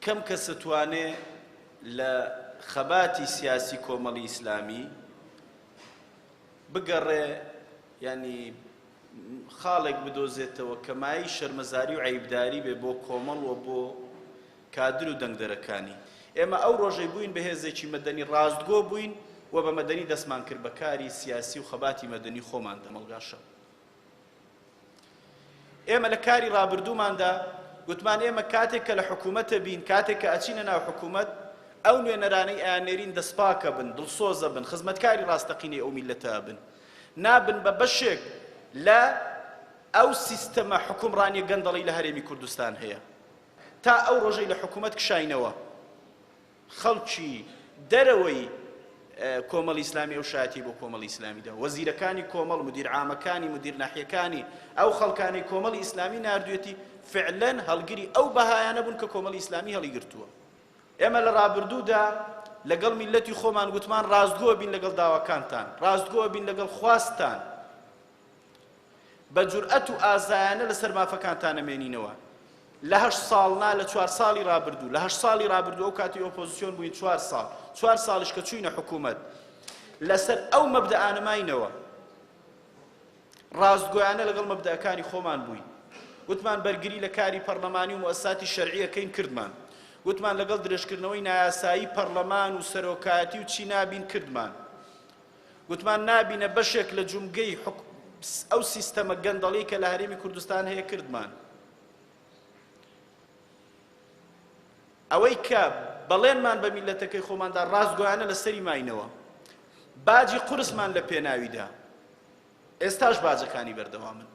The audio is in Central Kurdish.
کەم کەس ئەتوانێ لە خەباتی سیاسی کۆمەڵی ئیسلامی بگەڕێ یانی خاڵێک بدۆزێتەوە کە مایەی شەرمەزاری و عەیبداری بێ بۆ کۆمەڵ و بۆ کادر و دەنگدەرەکانی. ئێمە ئەو ڕۆژەی بووین بە هێزێکی مەدەنی ڕاستگۆ بووین و بە مەدەنی دەستمان کرد بە کاری سیاسی و خەباتی مەدەنی خۆمان دەمەڵگاشە. ئێمە لە کاری ڕابردووماندا گوتمان ئێمە کاتێک کە لە حکوومەتە بین، کاتێک کە ئەچینە ناو حکوومەت، ئەو نوێنەرانەی ئەیاننێرین دەستپاکە بن، دڵسۆزە بن، خزمەتکاری ڕاستەقینەی ئەو میللەتە بن. نابن بە بەشێک لە ئەو سیستەمە حوکمڕانیە گەندەڵەی لە هەرێمی کوردستان هەیە. تا ئەو ڕۆژەی لە حکوومەت کشاینەوە، خەڵکی دەرەوەی کۆمەڵی ئیسلامی ئەو شایەتی بۆ کۆمەڵی ئیسلامی دا. وەزیرەکانی کۆمەڵ، مدیر عامەکانی، مدیر ناحیەکانی، ئەو خەڵکانەی کۆمەڵی ئیسلامی ناردوێتی، فعلەن هەڵگری ئەو بەهایانە بوون کە کۆمەڵی ئیسلامی هەڵیگرتووە. ئێمە لە ڕابردوودا لەگەڵ میللەتی خۆمان گوتمان ڕاستگۆ بین لەگەڵ داواکانتان، ڕاستگۆ بین لەگەڵ خواستتان، بە جورئەت و ئازایانە لەسەر مافەکانتان ئەمێنینەوە. لە هەشت ساڵ نا، لە چوار ساڵی ڕابردوو، لە هەشت ساڵی ڕابردوو ئەو کاتی ئۆپۆزسیۆن بووین چوار ساڵ، چوار ساڵیش کە چووینە حکوومەت لەسەر ئەو مەبدەئانە ماینەوە. ڕاستگۆیانە لەگەڵ مەبدەئەکانی خۆمان بووین. وتمان بەرگری لە کاری پەڕلەمانی و موئەسساتی شەرعی ئەکەین کردمان. وتمان لەگەڵ درێژکردنەوەی نایاسایی پەڕلەمان و سەرۆکایەتی و چی نابین کردمان. گوتمان نابینە بەشێک لە جومگەی ئەو سیستەمە گەندەڵیەی کە لە هەرێمی کوردستان هەیە کردمان. ئەوەی کە بەڵێنمان بە میللەتەکەی خۆماندا ڕاستگۆیانە لەسەری ماینەوە. باجی قورسمان لە پێناویدا. ئێستاش باجەکانی بەردەوامن.